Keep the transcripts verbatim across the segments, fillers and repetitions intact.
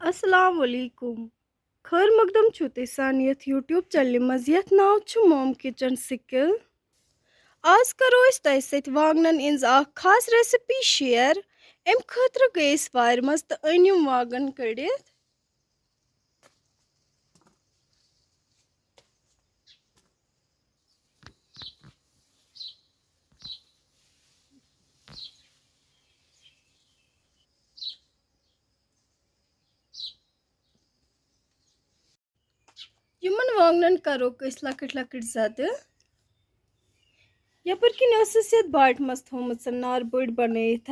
السلام علیکم۔ خٲر مقدم چھُو تُہۍ سانہِ یَتھ YouTube چینلہِ منٛز، یَتھ ناو چھُ Mom Kitchen Skill۔ آز کرو أسۍ تۄہہِ سۭتۍ وانٛگنَن ہٕنٛز اکھ خاص recipe share۔ اَمہِ خٲطرٕ گٔے أسۍ وارِ منٛز تہٕ أنۍ یِم وانٛگن کٔڑِتھ۔ یِمن وانٛگنن کروکھ أسۍ لۄکٕٹۍ لۄکٕٹۍ زدٕ۔ یپٲرۍ کِنۍ ٲسٕس یتھ باٹہِ منٛز تھٲومٕژ نارٕ بٔڑ بنٲیِتھ۔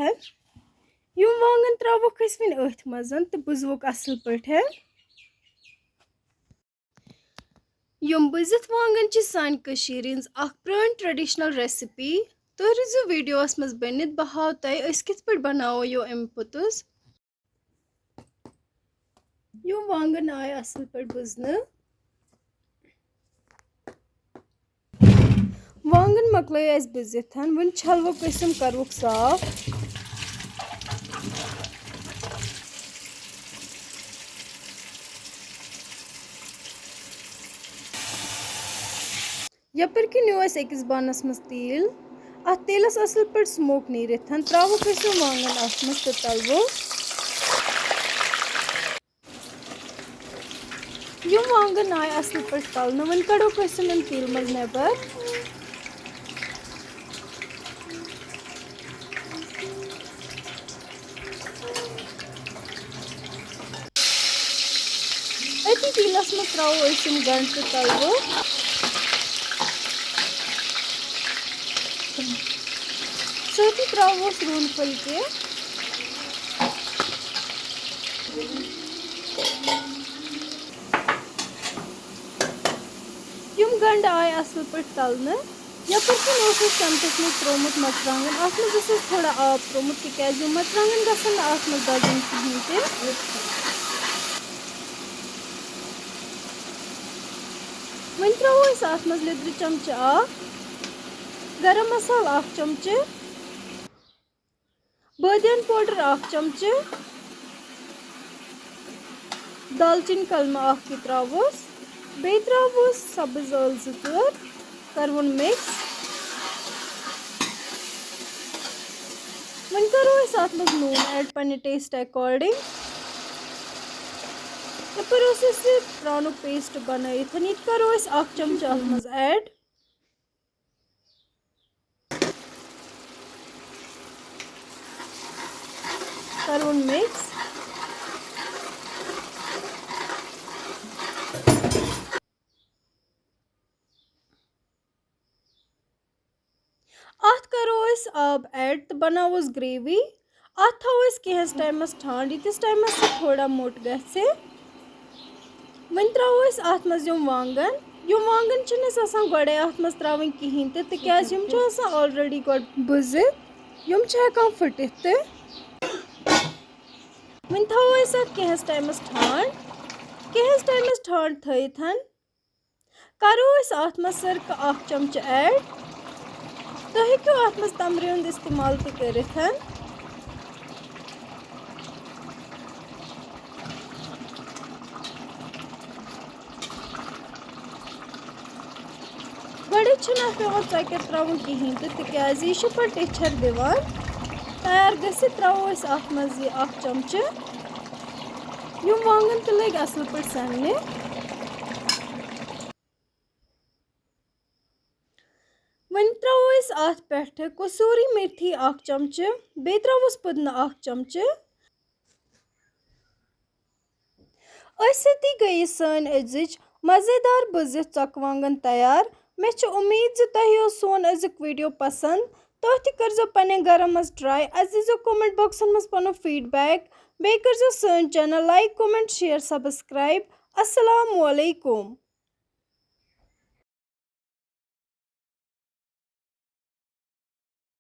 یِم وانٛگن ترٛاووکھ أسۍ وۄنۍ أتھۍ منٛز تہٕ بُزوکھ اصل پٲٹھۍ۔ یِم بُزِتھ وانٛگن چھِ سانہِ کٔشیٖرِ ہٕنٛز اکھ پرٛٲنۍ traditional recipe۔ تُہۍ روٗزِو videoس منٛز بٔنِتھ، بہٕ ہاوٕ تۄہہِ أسۍ کِتھ پٲٹھۍ بناوو یہِ اَمہِ پوٚتُس۔ یِم وانٛگن آے اصل پٲٹھۍ بُزنہٕ۔ وانٛگن مۄکلٲے اَسہِ بُزِتھ، وۄنۍ چھلوکھ أسۍ یِم، کروکھ صاف۔ یپٲرۍ کِنۍ نیوٗ اَسہِ أکِس بانَس منٛز تیٖل۔ اَتھ تیٖلَس اَصٕل پٲٹھۍ smoke نیٖرِتھ ترٛاووکھ أسۍ یِم وانٛگَن اَتھ منٛز تہٕ تَلوو۔ یِم وانٛگَن آے اَصٕل پٲٹھۍ تَلنہٕ، وۄنۍ کَڑوکھ أسۍ یِم اَمہِ تیٖلہٕ منٛز نٮ۪بر۔ أتھی تیٖلَس منٛز ترٛاوو أسۍ یِم گنٛڈٕ تہٕ تَلوو۔ سۭتی ترٛاووس رُہن پھٔلۍ تہِ۔ یِم گنٛڈٕ آے اَصٕل پٲٹھۍ تَلنہٕ۔ یَپٲرۍ کِنۍ اوس اَسہِ چمچَس منٛز ترٛوومُت مَرژٕوانٛگَن، اَتھ منٛز اوس اَسہِ تھوڑا آب ترٛوومُت، تِکیٛازِ یِم مَرژٕوانٛگَن گژھن نہٕ اَتھ منٛز دَزٕنۍ کِہیٖنۍ تہِ۔ وۄنۍ ترٛاوو أسۍ اَتھ منٛز لیٚدرِ چمچہٕ اَکھ، گرم مصالہٕ اَکھ چمچہٕ، بٲدیان powder اَکھ چمچہٕ، دالچیٖن کلمہٕ اَکھ تہِ ترٛاووس، بیٚیہِ ترٛاووس سبٕز ٲلہٕ زٕ ژور، کَرٕوُن mix۔ وۄنۍ کَرو أسۍ اَتھ منٛز نوٗن add پنٛنہِ taste according۔ یَپٲرۍ اوس اَسہِ پرٛانُک paste بَنٲیِتھ، یہِ تہِ کَرو أسۍ اَکھ چمچہٕ اَتھ منٛز add۔ کَرُن mix۔ اَتھ کَرو أسۍ آب add تہٕ بَناووس gravy۔ اَتھ تھاوو أسۍ کینٛہَس ٹایمَس ٹھانٛڈ، ییٖتِس ٹایمَس یہِ تھوڑا موٚٹ گژھِ۔ وۄنۍ ترٛاوو أسۍ اَتھ منٛز یِم وانٛگَن۔ یِم وانٛگَن چھِنہٕ اَسہِ آسان گۄڈَے اَتھ منٛز ترٛاوٕنۍ کِہیٖنۍ تہِ، تِکیٛازِ یِم چھِ آسان already گۄڈٕ بُزِتھ، یِم چھِ ہٮ۪کان پھٕٹِتھ تہِ۔ وۄنۍ تھاوو أسۍ اَتھ کینٛہَس ٹایمَس ٹھانٛڈ۔ کینٛہَس ٹایمَس ٹھانٛڈ تھٲیِتھ کَرو أسۍ اَتھ منٛز سِرکہٕ اَکھ چمچہٕ add۔ تُہۍ ہیٚکِو اَتھ منٛز تَمرِ ہُنٛد اِستعمال تہِ کٔرِتھ۔ گۄڈٕ چھُنہٕ اَتھ پٮ۪وان ژۄکیر ترٛاوُن کِہیٖنۍ تہِ، تِکیٛازِ یہِ چھُ پَتہٕ ٹیچھر دِوان۔ تیار گٔژھِتھ ترٛاوو أسۍ اَتھ منٛز یہِ اَکھ چمچہٕ۔ یِم وانٛگَن تہِ لٔگۍ اَصٕل پٲٹھۍ سٮ۪ننہِ۔ وۄنۍ ترٛاوو أسۍ اَتھ پٮ۪ٹھٕ کسوٗری میتھی اَکھ چمچہٕ، بیٚیہِ ترٛاووس پُدنہٕ اَکھ چمچہٕ۔ أتھۍ سۭتی گٔیہِ سٲنۍ أزِچ مزیدار بُزِتھ ژۄکہٕ وانٛگن تیار۔ مےٚ چھِ اُمید زِ تۄہہِ اوس سون أزیُک video پسنٛد۔ تُہۍ تہِ کٔرزیٚو پننٮ۪ن گرن منٛز try۔ اَسہِ دیٖزیٚو comment boxن منٛز پنُن feedback۔ بیٚیہِ کٔرزیٚو سٲنۍ channel like، comment، share، subscribe۔ السلام علیکم۔